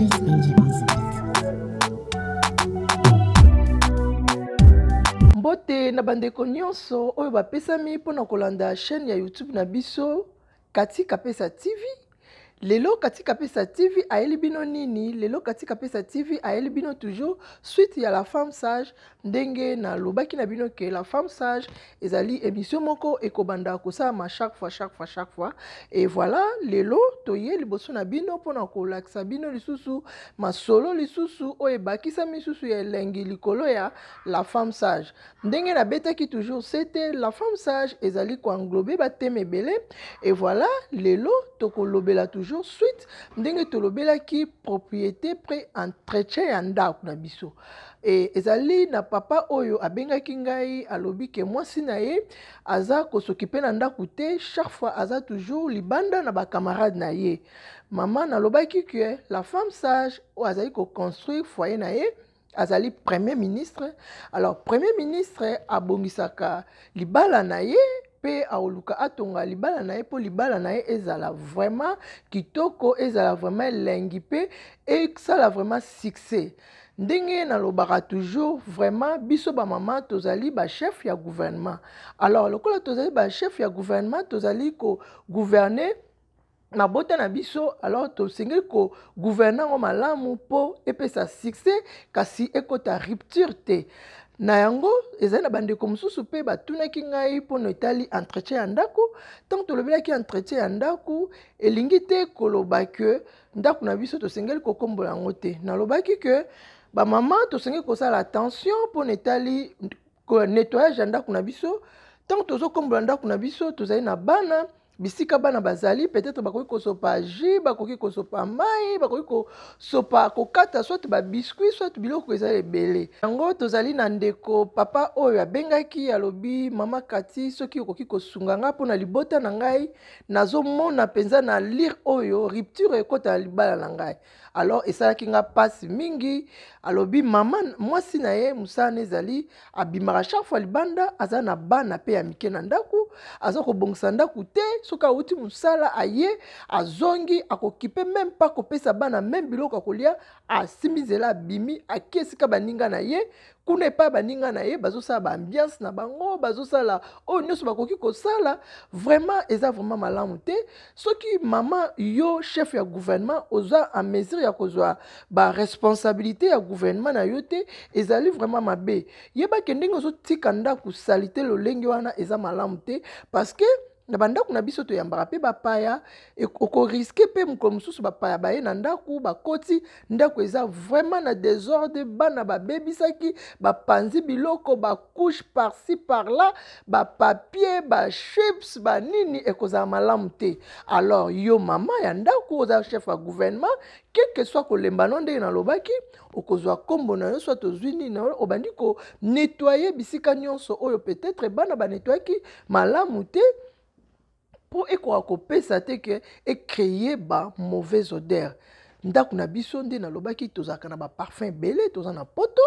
Chris NG on the beat. Mbote na bandeko nyonso oyo bapesami mpo na kolanda chaîne ya YouTube na biso Cathy Kapesa TV. Lelo Cathy Kapesa TV ayeli bino nini? Lelo Cathy Kapesa TV ayeli bino toujours suite ya la femme sage. Ndenge nalobaki na bino ke la femme sage ezali émission moko ekobanda kosalama chaque fois, chaque fois, chaque fois. Et voilà, lelo toye liboso na bino mpona kolakisa bino lisusu masolo lisusu oyo ebakisami lisusu ya elengi likolo ya la femme sage. Ndenge nabetaki toujours c'était la femme sage ezali koenglobe bateme ebele. Et voilà, lelo tokolobela toujours suite ndenge tolobelaki propriété pré entretien ya ndako na biso. E ezali na papa oyo abengaki ngai, alobi ke mwasi na ye aza kosokipe na ndako te, chaque fois aza toujours libanda na bacamarade na ye. Mama, nalobaki ke la femme sage oyo azali koconstruire foyer na ye azali premier ministre. Alors premier ministre abongisaka libala na ye mpe aoluka atonga libala na ye mpo libala na ye ezala vraiment kitoko, ezala vraiment elengi mpe esala vraiment succès. Ndenge nalobaka toujours, vraiment biso bamama tozali bachef ya gouvernement. Alors lokola tozali bachef ya gouvernement, tozali kogouverner mabota na biso, alors tosengeli kogouverne yango malamu mpo epesa succès, kasi ekota rupture te. Na yango ezali na bandeko mosusu mpe batunaki ngai mpo na etali entretien ya ndako. Ntango tolobelaki entretien ya ndako, elingi te koloba ke ndako na biso tosengeli kokombola yango te. Nalobaki ke bamama tosengeli kosala attention mpo na etali nettoyage ya ndako na biso. Ntango tozokombola ndako na biso, tozali na bana, bisika bana bazali peut-être bakoki kosopa jus, bakoki kosopa mai, bakoki kosopa, kokata soit babiscuit, soit biloko eza ebele. Yango tozali na ndeko papa oyo abengaki, alobi: mama Kati, soki okoki kosunga nga mpona libota na ngai, nazomona mpenza na lire oyo rupture ekota na libala na ngai. Alors esalaki nga mpasi mingi. Alobi mama, mwasi na ye mosala na ezali abimaka chaque fois libanda, aza na bana mpe ya mike na ndako, aza kobongisa ndako te. Soki awuti mosala, aye, azongi, akokipe meme pas kopesa bana meme biloko ya kolia. Asimbi nzela, abimi, ake esika baninga na ye kuna. Epai baninga na ye bazosala baambiance na bango, bazosala oyo nyonso bakoki kosala. Vraiment eza vraiment malamu te. Soki mama, yo chef ya gouvernement, oza en mesure ya kozwa baresponsabilité ya gouvernement na yo te, ezali vraiment mabe. Yebake ndenge ozotika ndako saleté lolenge wana eza malamu te, parce que na bandako na biso toyambaka mpe bapaya. Okoriske mpe mokolo mosusu bapaya baye na ndako, bakoti, ndako eza vraiment na désordre, bana babebisaki, bapanzi biloko, bacouche par-ci par-là, bapapier, bachips, banini, ekozala malamu te. Alors yo mama ya ndako, oza chef ya gouvernement, quel que soit kolemba no, ndenge nalobaki, okozwa nkombo na yo, soit ozwi nini na yo, obandi konettoyer bisika nyonso oyo peut-être bana banettoyaki malamu te, mpo ekoka kopesa te ke ecréer ba mauvaise odeur ndako na biso. Nde nalobaki, tozalaka na baparfum ebele, toza na poto.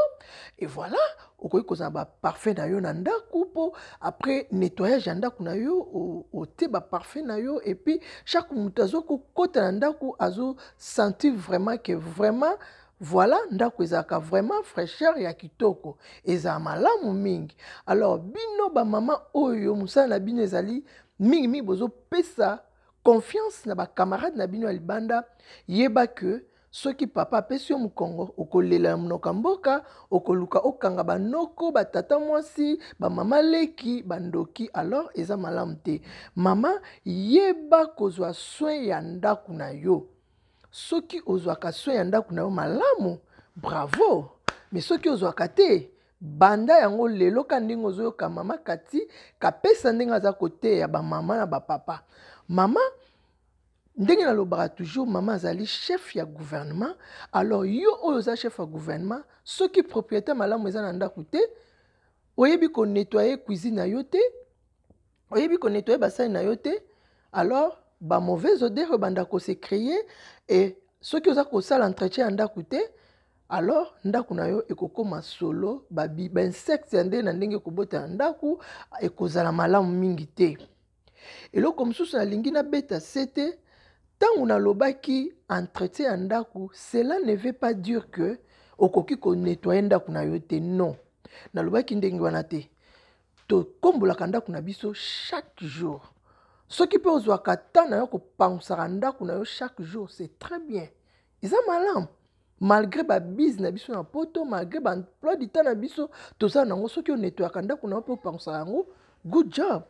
Et voilà, okoki kozala baparfum na yo na ndako mpo après nettoyage ya ndako na yo, otie baparfum na yo, et puis chaque moto azokokota na ndako azosentir vraiment ke vraiment voilà, ndako ezalaka vraiment fraîcheur ya kitoko, ezala malamu mingi. Alors bino bamama oyo mosala na bino ezali mingimingi bozopesa confiance na bacamarade na bino ya libanda, yeba ke soki papa apesi yo mokongo, okolela ya monoko ya mboka, okoluka okanga banoko, batata mwasi, bamama leki, bandoki. Alors eza malamu te. Mama, yeba kozwa soin ya ndako na yo. Soki ozwaka soin ya ndako na yo malamu, bravo. Mais soki ozwaka te, banda yango lelo. Ka ndenge ozoyoka mama Kati Kapesa, ndenge aza koteya bamama na bapapa, mama, ndenge nalobaka toujours, mama azali chef ya gouvernement. Alors yo oyo oza chef ya gouvernement, soki propriété malamu eza na ndako te, oyebi konettoyer cuisine na yo te, oyebi konettoyer basali na yo te, alors bamauvaise odeur ebanda kose créer. E soki oza kosala entretien ya ndako te, alors ndako na yo ekokóma solo, bainsecte ya ndenge na ndenge ekobota na ndako, ekozala malamu mingi te. Eloko mosusu nalingi nabeta se te, Ntango nalobaki entretien ya ndako, cela ne veut pas dire que okoki konettoye ndako na yo te. Non, nalobaki ndenge wana te. Tokombolaka ndako na biso chaque jour. Soki mpe ozwaka temps na yo kopangusaka ndako na yo chaque jour, c'est très bien, eza malamu. Malgré babise na biso na poto, malgré baemploi du temps na biso toza nango, soki onettoyaka ndako na yo mpe opangusaka yango, good job.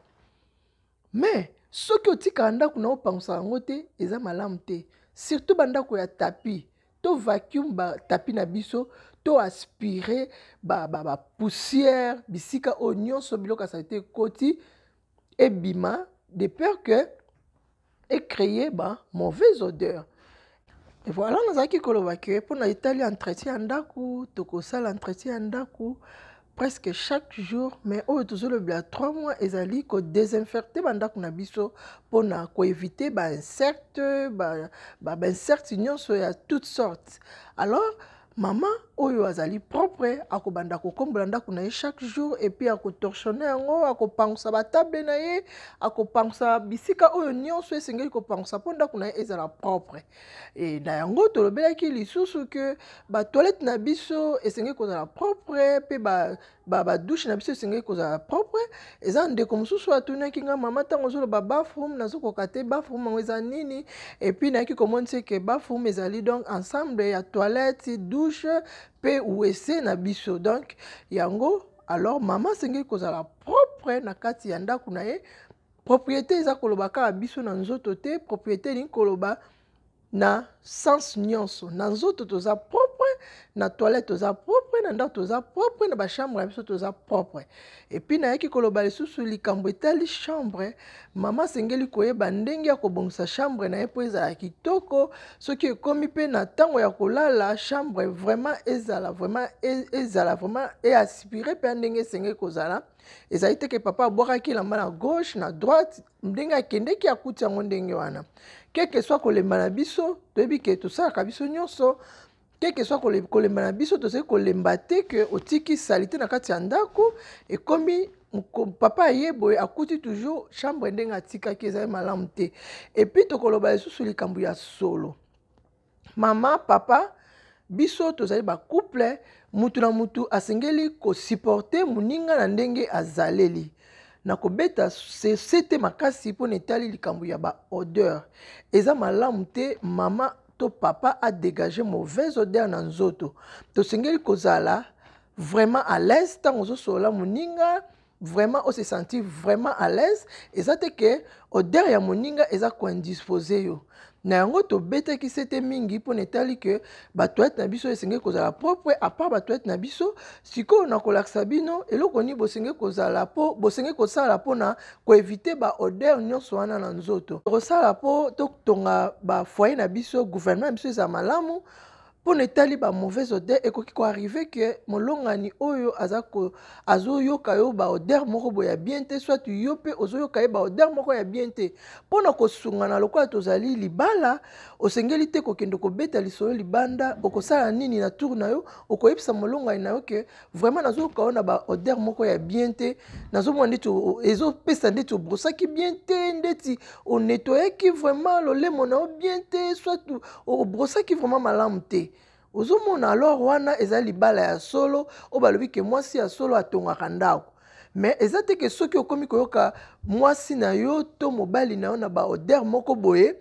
Mais soki otikaka ndako na yo, opangusaka yango te, eza malamu te. Surtout bandako ya tapis, to vacuum batapis na biso, to aspire bapoussière ba, ba bisika oyo nyonso biloko ya saleté ekoti, ebima, de peur que ecréer ba mauvaise odeur. Et voilà, nazalaki koloba ke mpona etali entretien ya ndako, tokosala entretien ya ndako presque chaque jour. Mais oyo tozolobela 3 mois ezali kodésinfecte bandako na biso mpona koévite bainsecte, bainsecte nyonso ya toute sorte. Alors mama oyo azali propre akobanda kokombola ndako na ye chaque jour, et puis akotorchonner yango, akopangusa batable na ye, akopangusa bisika oyo nyonso esengeli kopangusa mpo ndako na ye ezala propre. E na yango tolobelaki lisusu ke batoilette na biso esengeli kozala propre, mpe badouche na biso esengeli kozala propre. Eza ndeko mosusu atunaki nga: "Mama, ntango ozoloba bathroom, nazokoka te, bathroom yango eza nini?" Et puis nayaki komonisa ke bathroom ezali donc ensemble ya toilette, douche mpe WC na biso. Donc yango, alors mama asengeli kozala propre na kati ya ndako na ye. Propriété eza koloba kaka biso na nzoto te. Propriété elingi koloba na sens nyonso. Na nzoto toza propre, na toilette toza propre, na ndako toza propre, na bachambre na biso toza propre. Et puis nayaki koloba lisusu likambo etali chambre. Mama asengeli koyeba ndenge ya kobongisa chambre na ye mpo ezala kitoko. Soki ekómi mpe na ntango ya kolala, chambre vraiment ezala vraiment easpire mpe ya ndenge esengeli kozala. Ezali te ke papa abwakaki elamba na gauche, na droite, ndenge akendeki akuti yango ndenge wana. Quel que soit kolemba na biso, toyebi ke tosalaka biso nyonso, quel que soit kolemba na biso, tozali kolemba te ke otiki saleté na kati ya ndako. Ekomi papa aye boye, akuti toujours chambre ndenge atikaki, ezali malamu te. Et puis tokoloba lisusu likambo ya solo. Mama, papa, biso tozali bacouple. Mutu na mutu asengeli kosupporter moninga na ndenge azaleli. Na kobeta sete makasi mpona etali likambo ya baodeur, eza malamu te mama to papa adégage mauvaise odeur na nzoto. Tosengeli kozala vraiment à l'aise ntango ozosolola moninga, vraiment ose sentir vraiment à l'aise. Eza te ke odeur ya moninga eza koindisposer yo. Na yango tobetaki sete mingi mpona etali ke batoilette na biso esengeli kozala propre. À part batoilette na biso, sikoyo na kolakisa bino eloko nini bosengeli kozala mpo bosengeli kosala mpona koéviter baodeur nyonso wana na nzoto. Kosala mpo totonga bafoyer na biso, gouvernement na biso ezala malamu. Mpona etali bamauvaise odeur, ekoki koarriver ke molongani oyo aza azoyoka yo baodeur moko boye ya bien te, soit yo mpe ozoyoka ye baodeur moko ya bien te. Mpona kosungana lokola tozali libala, osengeli te kokende kobeta lisolo libanda. Okosala nini? Na tour na yo, okoyebisa molongani na yo ke vraiment nazoyoka yo na baodeur moko ya bien te, nazomona ndeti ezopesa ndeti obrosaki bien te, ndeti onettoyaki vraiment lolemo na yo bien te, soit obrosaki vraiment malamu te. Ozomona? Alors wana eza libala ya solo oyo balobi ke mwasi ya solo atongaka ndako. Mais eza te ke soki okomi koyoka mwasi na yo to mobali na yo na baodeur moko boye,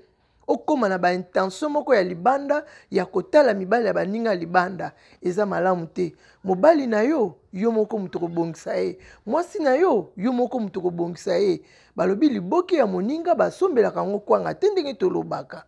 okóma na baintention moko ya libanda ya kotala mibali ya baninga ya libanda. Eza malamu te. Mobali na yo, yo moko moto kobongisa ye. Mwasi na yo, yo moko moto kobongisa ye. Balobi liboke ya moninga basombelaka yango kwanga te, ndenge tolobaka.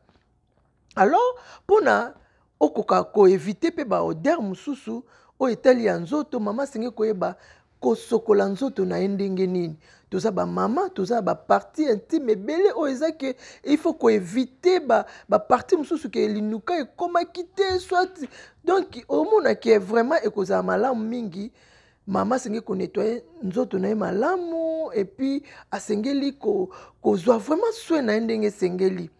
Alors mpona okoka koéviter mpe baodeur mosusu oyo etali ya nzoto, mama asengeli koyeba kosokola nzoto na ye ndenge nini. Toza bamama, toza bapartie intime ebele oyo eza ke il faut koéviter bapartie mosusu ke linuka ekomaki te, soit donc omonaki vraiment ekozala malamu mingi. Mama asengeli konettoyer nzoto na ye malamu, et puis asengeli kozwa vraiment soin na ye ndenge esengeli.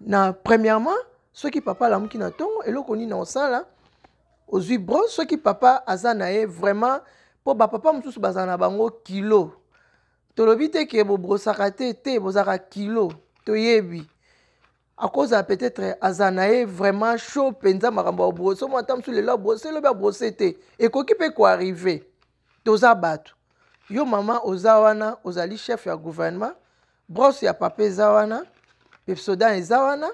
Na premièrement, soki papa alamuki na ntongo, eloko nini na osala? Ozwi brosse. Soki papa aza na ye vraiment, mpo bapapa mosusu bazala na bango kilo, tolobi te ke bobrosaka te, te, bozalaka kilo, toyebi. Akozala peut-être aza na ye vraiment chaud mpenza makambo ya brose mwa ata mosusu lelo abrose, lobi abrose te, ekoki mpe koarrive. Toza bato. Yo mama oza wana, ozali chef ya gouvernement, brosse ya papa eza wana, Pepsodent eza wana,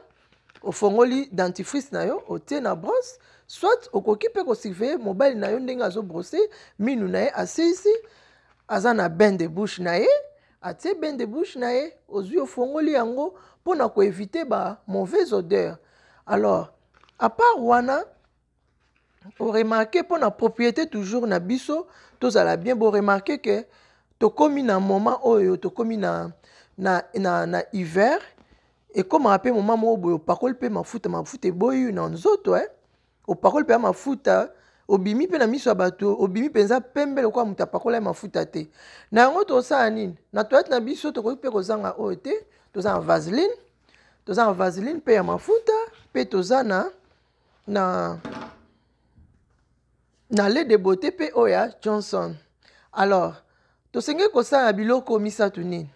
ofongoli dentifrice na yo, otie na brosse. Soit okoki mpe kosurveille mobali na yo ndenge azobrose minu na ye, asilisi, aza na bain de bouche na ye, atie bain de bouche na ye, ozwi, ofongoli yango mpona koevite ba mauvaise odeur. Alors, à part wana, oremarke mpona propriété toujours na biso tozala bien. Boremarke ke tokomi na moment oyo tokomi na hiver, ekomaka mpe moment moko boye opakoli mpe mafuta, mafuta eboyi na nzoto, eh? Opakoli mpenza mafuta, obimi mpe na miso ya bato, obimi mpenza pembe lokola moto apakola ye mafuta te. Na yango tosala nini na toilette na biso? Tokoki mpe kozanga oyo te. Toza na vaseline, toza na vaseline mpe ya mafuta, mpe toza na lait de beauté mpe oyo ya Johnson. Alors tosengeli kosala biloko misato nini?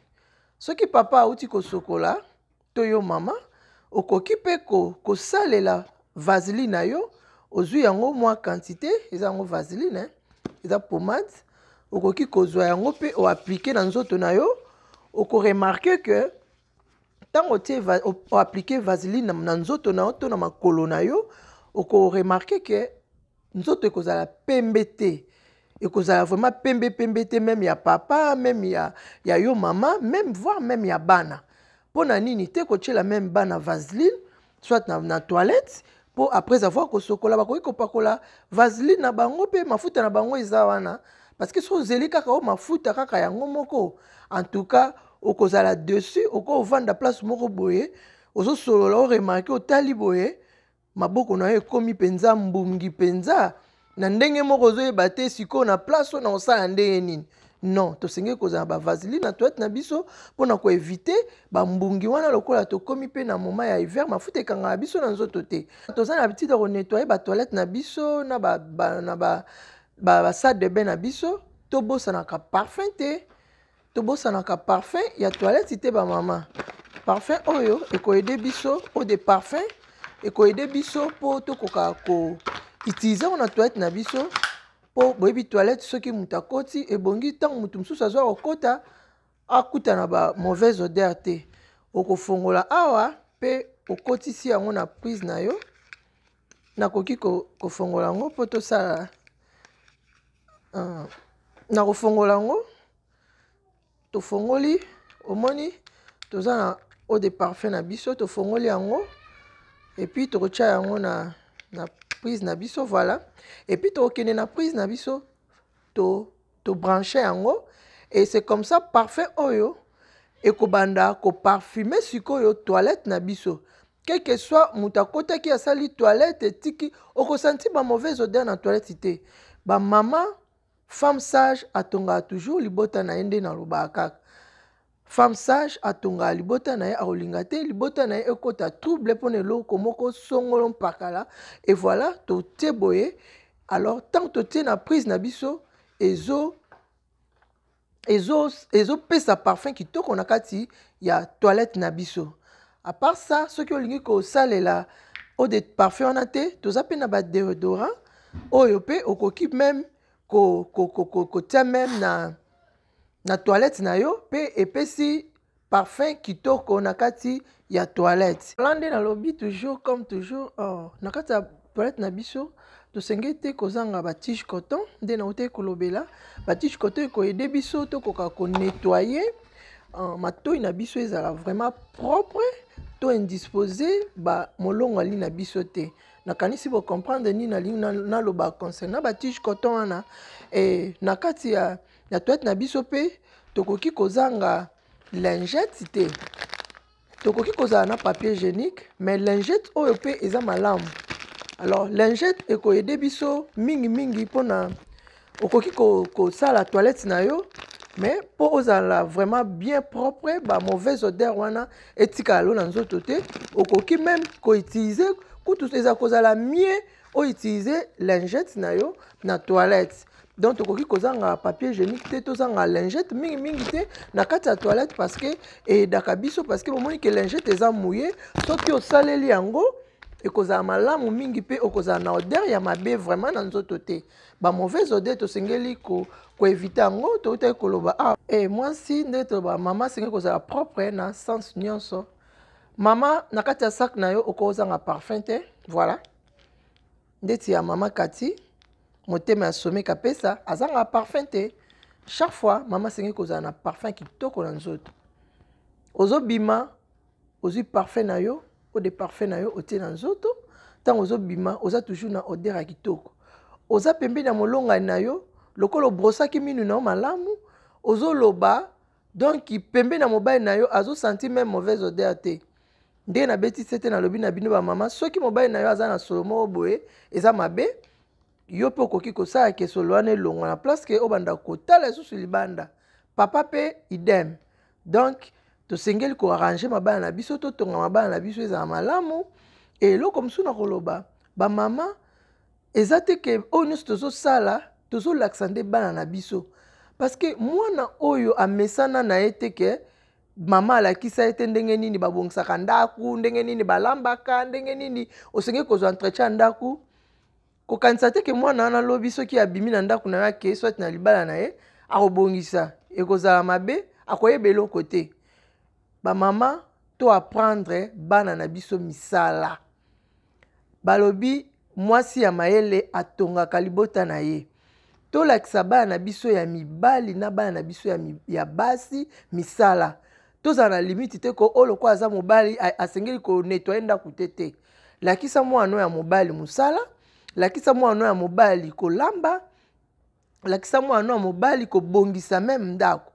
Soki papa auti kosokola to yo mama, okoki mpe kosalela vaseline na yo. Ozwi yango mwa quantité, eza yango vaseline, eh? Eza pommade. Okoki kozwa yango mpe oaplike na nzoto na yo. Okoremarke ke ntango otie, oaplike vaseline na nzoto na yo to na makolo na yo, okoremarke ke nzoto ekozala pembe te, ekozala vraiment pembe pembe te, même ya papa, même ya yo mama, même voire même ya bana. Mpo na nini te kotiela même bana vaseline, soit na toilette, mpo après avoir kosokola bakoki kopakola vaseline na bango mpe mafuta na bango eza wana? Parce que soki ozeli kaka o mafuta kaka yango moko, en tout cas okozala dessus. Okovanda place moko boye, ozosolola, oremarke, otali boye, maboko na yo ekomi mpenza mbungi mpenza na ndenge moko ozoyeba te sikoyo na place oyo na kosala ndenge nini. Non, tosengeli kozala bavaseline na toilette na biso mpona koevite bambungi wana. Lokola tokomi mpe na moment ya hiver, mafuta ekangaka biso na nzoto te. Toza na habitude ya konettoye batoilette na biso na ba, ba, na ba, ba, ba salle de bain na biso. Tobosanaka parfum te, tobosanaka parfum ya toilette te, bamama. Parfum oyo ekoyede biso, eau de parfum ekoyede biso mpo tokoka koutilize yango na toilette na biso. Mpo boyebi toilette, soki moto akoti, ebongi ntango moto mosusu azwa kokota akutana ba mauvaise odeur te. Okofongola awa mpe okotisi yango na prise na yo. Nakoki kofongola yango mpo tosala nakofongola yango. Tofongoli, omoni toza na eau de parfum na biso. Tofongoli yango et puis tokotia yango na prise na biso, voilà. Et puis tokokende na prise na biso, to tobranche yango et c'est comme ça parfum oyo ekobanda koparfume sikoyo toilette na biso. Quel que soit moto akotaki, asali toilette, etiki, okosanti ba mauvaise odeur na toilette te. Bamama, femme sage atongaka toujours libota na ye. Nde nalobaka kaka, femme sage atongaka libota na ye, akolinga te libota na ye ekɔta trouble mpona eloko moko songolo mpakala. Et voilà, totie boye. Alors tant totie na prise na biso, ezopesa parfum kitoko na kati ya toilette na biso. À part ça, soki olingi kosalela eau de parfum wana te, toza mpe na badéodorant oyo mpe okoki même kotia même na toilette na yo mpe epesi parfum kitoko na kati ya toilette. Ala nde nalobi toujours, comme toujours, oh, na kati ya toilette na biso tosengeli te kozanga batige coton. Nde nauti kolobela, batige coton ekoyede biso tokoka konettoye matoi na biso ezala vraiment propre, to indispose bamolongo ali na biso te. Nakanisi bocomprendre nini nalingi naloba concernant batige coton wana. E na kati ya toilette na biso mpe tokoki kozanga lingette te. Tokoki kozala na papier hygiénique, mais lingette oyo mpe eza malamu. Alors lingette ekoyede biso mingimingi mpona okoki kosala toilette na yo, mais mpo ozala vraiment bien propre, ba mauvaise odeur wana etikala lo na nzoto te. Okoki même koutilize, kutu eza kozala mieux outilize lingette na yo na toilette. Donc tokoki kozanga papier hygiénique te, tozanga lingette mingimingi te na kati ya toilette, parce que eyedaka biso, parce que bomoni ke lingette eza mouye. Soki osaleli yango, ekozala malamu mingi, mpe okozala na odeur ya mabe vraiment na nzoto te. Bamauvaise odeur, tosengeli koéviter yango. Toutaki koloba ah, e mwasi nde toloba, mama asengeli kozala propre na sens nyonso. Mama, na kati ya sac na yo, okozanga parfum te. Voilà, ndeti ya mama Kati, motema ya some kapesa, azanga parfum te. Chaque fois mama asengeli kozala na parfum kitoko na nzoto. Ozobima, ozwi parfum na yo, eau de parfum na yo, otie na nzoto. Ntango ozobima, oza toujours na odeur ya kitoko. Oza pembeni ya molongani na yo, lokola obrosaki minu na yo malamu, ozoloba, donc pembeni ya mobali na yo, azosentir même mauvaise odeur te. Ndenge nabeti se te, nalobi na bino bamama, soki mobali na yo aza na solo moko boye eza mabe, yo mpe okoki kosala ke solo wana elongwa na place ke obanda kotala lisusu libanda. Papa mpe idem. Donc tosengeli koarranger mabala na biso, totonga mabala na biso ezala malamu. Eloko mosusu na koloba, bamama, eza te ke oyo nyonso tozosala, tozolakisa nde bana na biso, parce que mwana oyo amesana na ye te ke mama alakisa ye te ndenge nini babongisaka ndako, ndenge nini balambaka, ndenge nini osengeli kozwa entretien ya ndako. Kokanisa te ke mwana wana alobi, soki abimi na ndako na yo, akei soit na libala na ye, akobongisa. Ekozala mabe, akoyeba eloko te. Bamama, to apprendre bana na biso misala. Balobi mwasi ya mayele atongaka libota na ye. Tolakisa bana na biso ya mibali na bana na biso ya basi misala. Tozala na limite te ko oyo lokola aza mobali, asengeli konettoyer ndako te. Te, lakisa mwana ya mobali mosala, lakisa mwana ya mobali kolamba, lakisa mwana ya mobali kobongisa même ndako.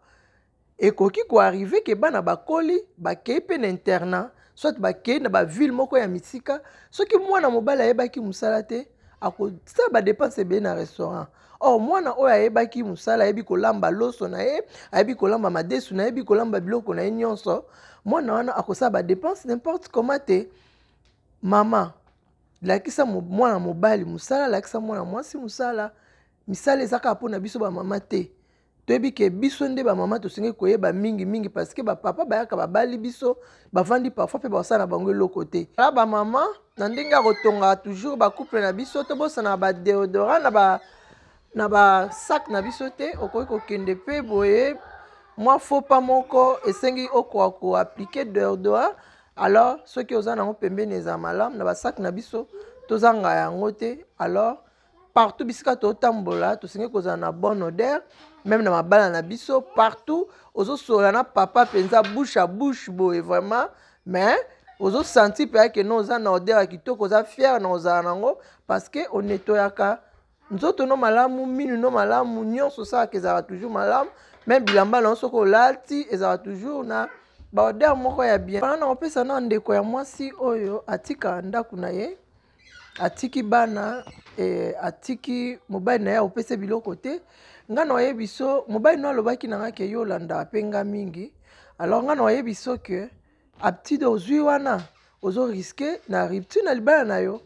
Ekoki koarriver ke bana bakoli, bakei mpe na internat, soit bakei na baville moko ya misika. Soki mwana mobali ayebaki mosala te, akosala badépenses ebele na restaurant. Or mwana oyo ayebaki mosala, ayebi kolamba loso na ye, ayebi kolamba madesu na ye, ayebi kolamba biloko na ye nyonso, mwana wana akosala badépenses n'importe comment te. Mama, lakisa mwana mobali mosala, lakisa mwana mwasi mosala. Misala eza kaka mpona biso bamama te. Toyebi ke biso nde bamama tosengeli koyeba mingimingi, parce que bapapa bayaka, babali biso, bavandi, parfois mpe basala na bango eloko te. Ala bamama, na ndenge ya kotonga toujours bacouple na biso, tobosana badéodorant na basac na biso te. Okoki kokende mpe boye, mwa fopa moko esengi okoka koappliquer déodorant. Alors soki oza nango pembeni, eza malamu. Na basac na biso, tozanga yango te. Alors partout bisika totambola, tosengeli kozala na bonne odeur, même na mabala na biso. Partout ozosola na papa mpenza, bouche à bouche boye vraiment, mais ozosentir mpenza ke no, oza na odeur ya kitoko, oza fier na ozala nango, parce que onettoyaka nzoto no malamu, minu no malamu, nyonso osalaka ezalaka toujours malamu. Même bilamba na yo, soki olati, ezalaka toujours na baodeur moko ya bien. Wana na kopesa na ndeko ya mwasi oyo atika ndako na ye, atiki bana, atiki mobali na ye, akopesa biloko te. Nga na oyebi so mobali no alobaki na nga ke yo olandaka mpe nga mingi. Alors nga na oyebi so ke aptitude ozwi wana, ozorisquer na rupture na libala na yo.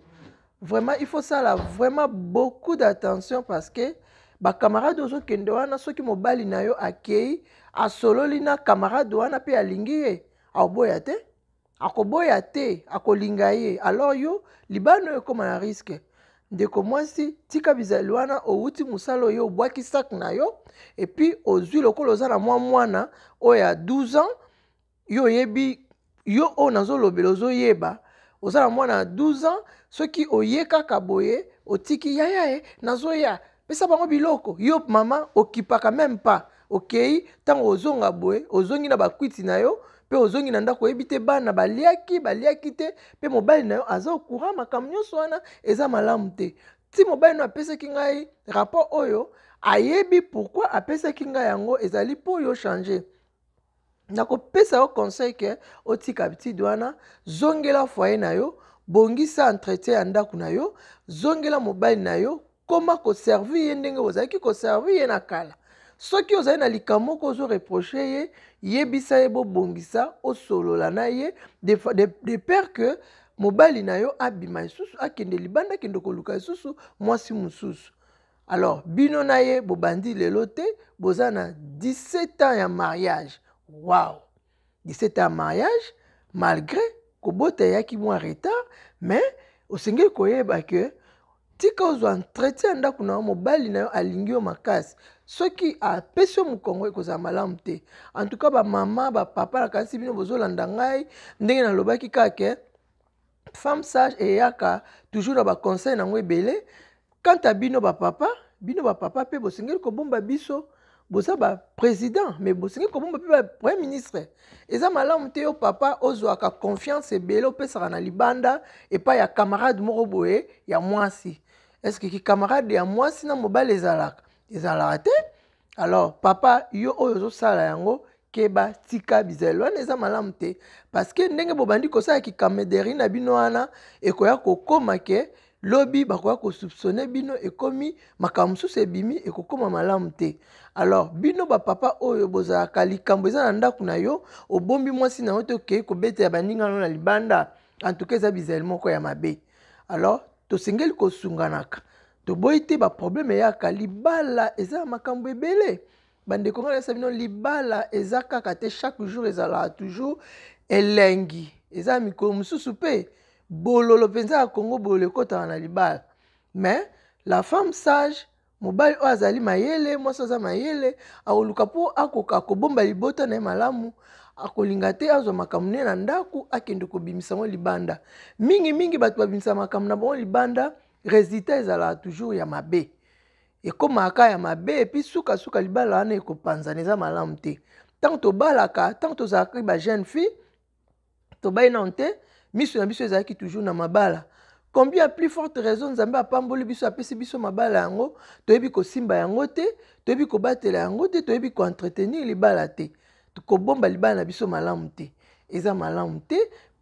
Vraiment, il faut sala vraiment beaucoup d'attention, parce que bacamarade ozokende wana, soki mobali na yo akei, asololi na camarade wana mpe alingi ye, akoboya te, akoboya te, akolinga ye. Alors yo, libala oyo ekóma na risque. Ndeko mwasi, tika bizali wana. Owuti mosala oyo, obwaki sac na yo, et puis ozwi lokola oza na mwa mwana oyo ya 12 ans. Yo oyebi, yo oyo nazolobela, ozoyeba, oza na mwana ya 12 ans. Soki oye kaka boye, otiki yaya ye, nazoya pesa bango biloko, yo mama okipaka même pas. Okei, ntango ozonga boye, ozongi na bakwiti na yo, mpe ozongi na ndako, oyebi te bana baliaki, baliaki te, mpe mobali na yo aza au courant. Makambo nyonso wana eza malamu te. Ti mobali no apesaki ngai rapport oyo, ayebi pourquoi apesaki ngai yango, ezali mpo oyo change. Nakopesa yo conseil ke otika habitude wana, zongela foyer na yo, bongisa entretien ya ndako na yo, zongela mobali na yo, koma koservir ye ndenge ozalaki koservir ye na kala. Soki ozali na likambo moko ozoreprocher ye, yebisa ye, bobongisa, osolola na ye, de peur que mobali na yo abima lisusu, akende libanda, akende koluka lisusu mwasi mosusu. Alors bino na ye bobandi lelo te, boza na 17 ans ya mariage. Wow, 17 ans ya mariage, malgré kobota eyaki mwa retard, mais osengeli koyeba ke tika ozwa entretien ya ndako na yo. Mobali na yo alingi yo makasi, soki apesi yo mokongo ekozala malamu te. En tout cas bamama, bapapa, nakanisi bino bozolanda ngai ndenge nalobaki kaka ke femme sage eyaka toujours na baconseil nango ebele. Quant à bino bapapa, bino bapapa mpe bosengeli kobomba biso. Boza baprésident, mais bosengeli kobomba mpe bapremier ministre. Eza malamu te yo papa ozwaka confiance ebele, opesaka na libanda epai ya camarade moko boye ya mwasi. Est-ce kicamarade ya mwasi na mobali ezalaka? Ezalaka te. Alors papa, yo oyo ozosala yango, keba, tika bizaleli wana, eza malamu te, parce que ndenge bobandi kosala kicamaraderie na bino wana, ekoya kokóma ke lobi bakoya kosoupçonner bino, ekomi makambo mosusu ebimi, ekokóma malamu te. Alors bino bapapa oyo bozalaka likambo eza na ndako na yo, obombi mwasi na yo te, okei kobetela baninga no na libanda, en tout cas eza bizaleli moko ya mabe. Alors tosengeli kosunganaka, toboyi te baproblème eyaka. Libala eza ya makambo ebele. Bandeko, ngai nayesa bino, libala eza kaka te chaque jour ezalaka toujours elengi. Eza mikolo mosusu mpe bololo mpenza ya Kongo, bololo ekɔtaka na libala. Mais la femme sage, mobali oyo azali mayele, mwasi aza mayele, akoluka mpo akoka kobomba libota na ye malamu. Akolinga te azwa makambo ne na ndako, akende kobimisa yango libanda. Mingimingi bato babimisa makambo na bango libanda, résultat ezalaka toujours ya mabe, ekomaka ya mabe, et puis sukasuka libala wana ekopanzana. Eza malamu te. Ntango tobalaka, ntango tozalaki bajeune fille, tobai nano te, miso na biso ezalaki toujours na mabala. Combien plus forte raison Nzambe apamboli biso, apesi biso mabala yango, toyebi kosimba yango te, toyebi kobatela yango te, toyebi koentretenir libala te, kobomba libala na biso malamu te. Eza malamu te.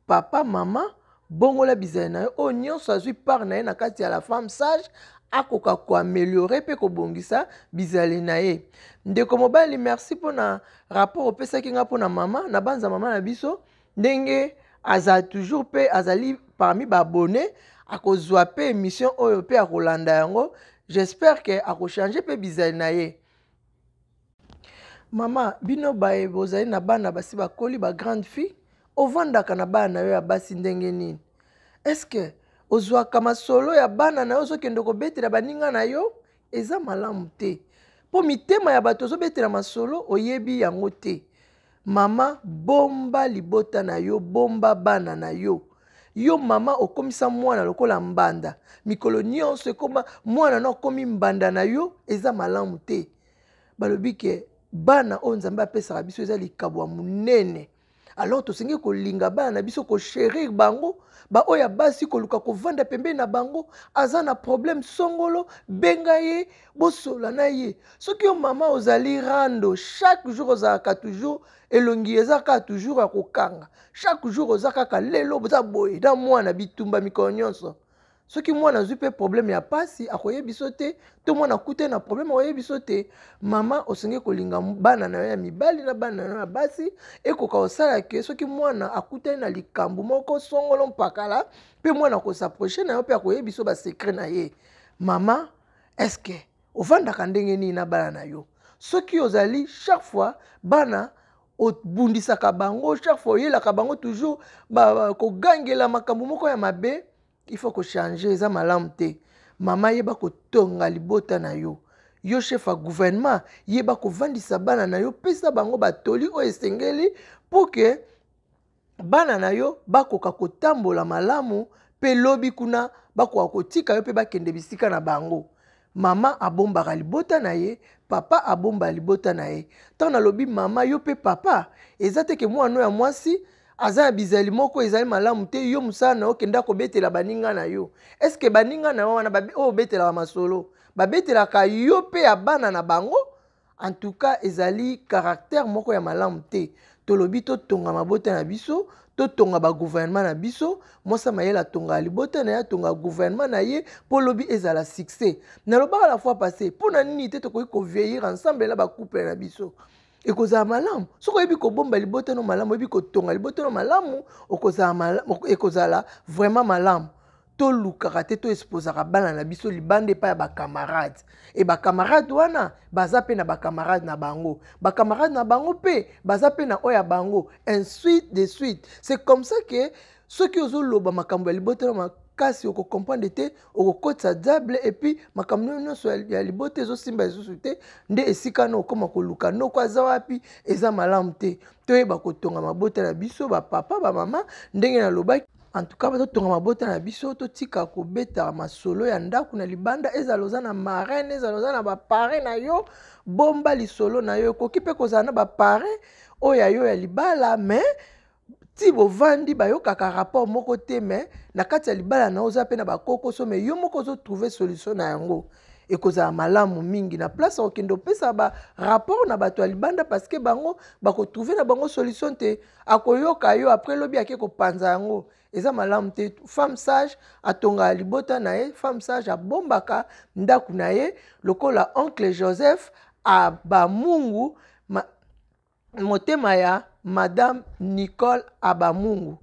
Papa, mama, bongola bizali na yo. Oyo nyonso azwi part na ye na kati ya la femme sage, akoka koaméliorer mpe kobongisa bizali na ye. Ndeko mobali, merci mpona rapport opesaki nga mpona mama na banza, mama na biso, ndenge azala toujours mpe azali parmi baabonnés, akozwa mpe émission oyo mpe akolanda yango. J'espère ke akochanger mpe bizali na ye. Mama, bino baye bozali na bana basi bakoli, bagrande fille, ovandaka na bana na yo ya basi ndenge nini? Est-ce ozwaka masolo ya bana na yo, ozokende kobetela baninga na yo? Eza malamu te, mpo mitema ya bato ozobetela masolo, oyebi yango te. Mama, bomba libota na yo, bomba bana na yo. Yo mama, okomisa mwana lokola mbanda, mikolo nyonso ekoma mwana no akomi mbanda na yo. Eza malamu te. Balobi ke bana oyo Nzambe apesaka biso eza likabo ya monene. Alors tosengi kolinga bana na biso, kochérir bango. Baoyo ya basi, koluka kovanda pembeni na bango. Aza na problème songolo, benga ye, bosola na ye. Soki yo mama ozali rando chaque jour, ozalaka toujours elongi eza kaka toujours ya kokanga, chaque jour oza kaka lelo boza boye na mwana, bitumba mikolo nyonso, soki mwana azwi mpe problème ya pasi, akoyebi biso te, to mwana akute na problème, akoyebi biso te. Mama, osengi kolinga bana na yo ya mibali na bana na yo ya basi, ekoka kosala ke soki mwana akutani na likambo moko songolo mpakala, mpe mwana akos'approcher na yo mpe akoyebi biso basecret na ye. Mama, est-ce ovandaka ndenge nini na bana na yo? Soki ozali chaque fois bana obundisaka bango, chaque fois oyelaka bango toujours kogangela makambo moko ya mabe, il faut kochanger, eza malamu te. Mama, yeba kotonga libota na yo. Yo chef ya gouvernement, yeba kovandisa bana na yo, pesa bango batoli oyo esengeli mpo ke bana na yo bakoka kotambola malamu, mpe lobi kuna bakoka kotika yo mpe bakende bisika na bango. Mama abombaka libota na ye, papa abomba libota na ye. Ntango nalobi mama, yo mpe papa, eza te ke mwana ya mwasi aza na bizali moko ezali malamu te, yo mosala na yo okenda kobetela baninga na yo. Est-ce baninga na yo wana oyo obetelaka masolo, babetelaka yo mpe ya bana na bango? En tout cas ezali caractère moko ya malamu te. Tolobi totonga mabota na biso, totonga bagouvernement na biso. Mwasi mayele atongaka libota na ye, atongaka gouvernement na ye, mpo lobi ezala succès. Nalobaka la fois passé, mpo na nini te tokoki kovieillir ensemble na bacouple na biso? Ekozala malamu soki oyebi kobomba libota no malamu, oyebi kotonga libota no malamu, ekozala vraiment malamu. Tolukaka te toexposaka bana na biso libanda epai ya bacamarade. E bacamarade wana baza mpe na bacamarade na bango, bacamarade na bango mpe baza mpe na oyo ya bango, ainsi de suite. C'est comme ça que soki ozoloba makambo ya libota na makasi, okocomprendre te, okokotisa diable, et puis makambo nyonso ya libota ezosimba lisusu te. Nde esika na okóma koluka noko aza wapi. Eza malamu te. Toyeba kotonga mabota na biso, bapapa, bamama, ndenge nalobaki. En tout cas, totonga mabota na biso, totika kobeta masolo ya ndako na libanda. Ezala oza na marraine, ezala oza na baparrain na yo, bomba lisolo na yo. Ekoki mpe kozala na baparrain oyo ya yo ya libala, mais ti bovandi, bayokaka rapport moko te. Mais na kati ya libala na yo, oza mpe na bakokoso, mais yo moko ozotrouve solution na yango, ekozala malamu mingi na place okende opesa barapport na bato ya libanda, parce que bango bakotrouve na bango solution te. Akoyoka yo, après lobi ake kopanza yango. Eza malamu te. Femme sage atongaka libota na ye, femme sage abombaka ndako na ye, lokola oncle Joseph Abamungu, motema ya madame Nicole Abamungu.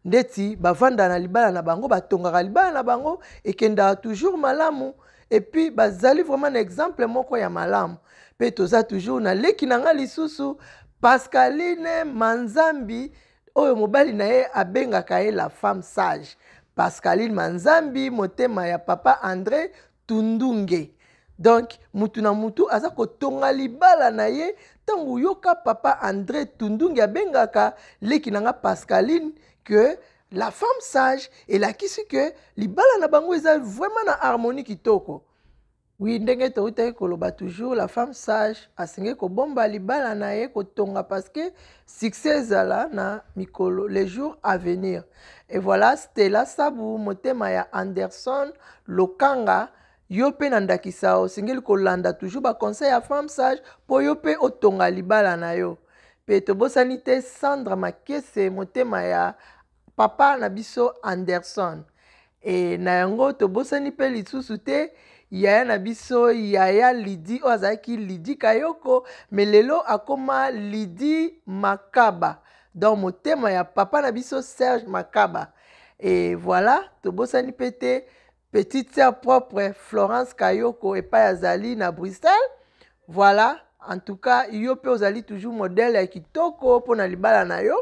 Ndeti bavanda na libala na bango, batongaka libala na bango, ekendaka toujours malamu, et puis bazali vraiment na exemple moko ya malamu. Mpe toza toujours na leki na nga lisusu, Pascaline Manzambi, oyo mobali na ye abengaka ye la femme sage. Pascaline Manzambi, motema ya papa André Tundunge. Donc mutu na mutu aza kotonga libala na ye. Ntango oyoka papa André Tundunge abengaka leki na nga Pascaline que la femme sage, elakisi ke libala na bango eza vraiment na harmonie kitoko. Oui, ndenge toutaki koloba toujours, la femme sage asengeli kobomba libala na ye, kotonga, parce que succès ezala na mikolo, les jours à venir. Et voilà, Stella Sabu, motema ya Anderson Lokanga, yo mpe na ndakisa osengeli kolanda toujours baconseil ya femme sage mpo yo mpe otonga libala na yo. Mpe tobosani te Sandra Makese, motema ya papa na biso Anderson. E na yango tobosani mpe lisusu te yaya na biso, yaya Lidi, oyo azalaki Lidi Kayoko, mais lelo akóma Lidi Makaba, donc motema ya papa na biso Serge Makaba. Et voilà, tobosani mpe te petite sœur propre Florence Kayoko, epai azali na Bruxelles. Voilà, en tout cas yo mpe ozali toujours modèle ya kitoko mpona libala na yo.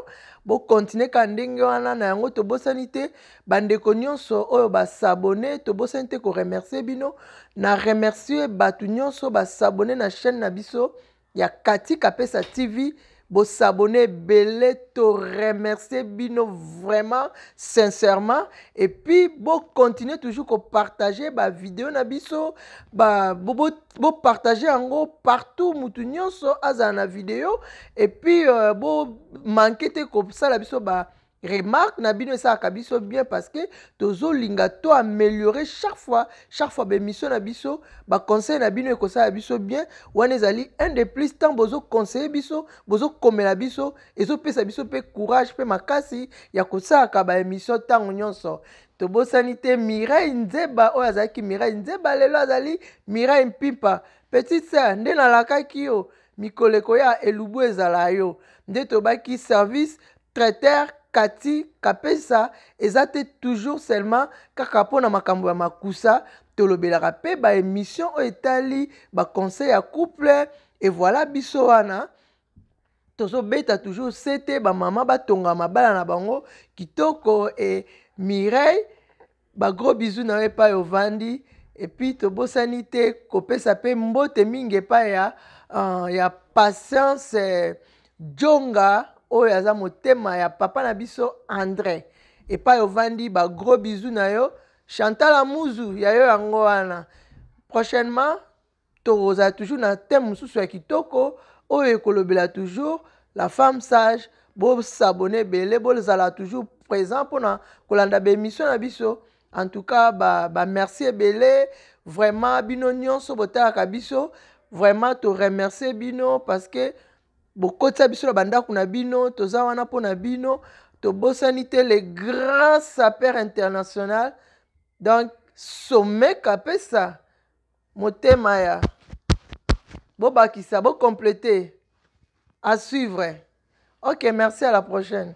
Bokontinue ka ndenge wana. Na yango tobosani te bandeko nyonso oyo bas'abonner. Tobosani te koremercier bino. Na remercie bato nyonso bas'abonner na chaîne na biso ya Kati Kapesa TV. Bos'abonner ebele, toremercie bino vraiment sincèrement. Et puis bocontinue toujours kopartage bavideo na biso, bopartage yango partout, mutu nyonso azala na video. Et puis bomanke te kosala biso ba remarque na bino, esalaka biso bien, parce que tozolinga to améliorer chaque fois, chaque fois baémission na biso. Baconseil na bino ekosala biso bien. Wana ezali un de plus. Ntango bozoconseille biso, bozokomela biso, ezopesa biso mpe courage mpe makasi ya kosalaka baémission ntango nyonso. Tobosani te Mireille Nzeba, oyo azalaki Mireille Nzeba, lelo azali Mireille Mpimpa. Petite sœur, nde nalakaki yo, mikolo ekoya elubu ezala yo. Nde tobaki service traiteur Kati Kapesa eza te toujours seulement kaka mpona makambo ya makusa. Tolobelaka mpe baémission oyo etali baconseil ya couple. Et voilà, biso wana tozobeta toujours sete, bamama batonga mabala na bango kitoko. E Mireille, bagros bisous na yo epai ovandi. Et puis tobosani te kopesa mpe mbote mingi epai ya Patience Jonga, oyo aza motema ya papa na biso André. Epai ovandi, bagros bisous na yo. Chantal Amuzu, ya yo yango wana. Prochainement tokozala toujours na thème mosusu ya kitoko oyo ekolobela toujours la femme sage. Bos'abonner ebele, bozala toujours présent mpona kolanda baémission na biso. En tout cas, bamerci ba ebele vraiment, bino nyonso botalaka biso. Vraiment toremercie bino, parce que bokotisa biso na bandako na bino, toza wana mpona bino. Tobosani te le grand sapeur international, donc Sommet Kapesa, motema ya bobakisa, bocomplete. À suivre. Ok, merci, à la prochaine.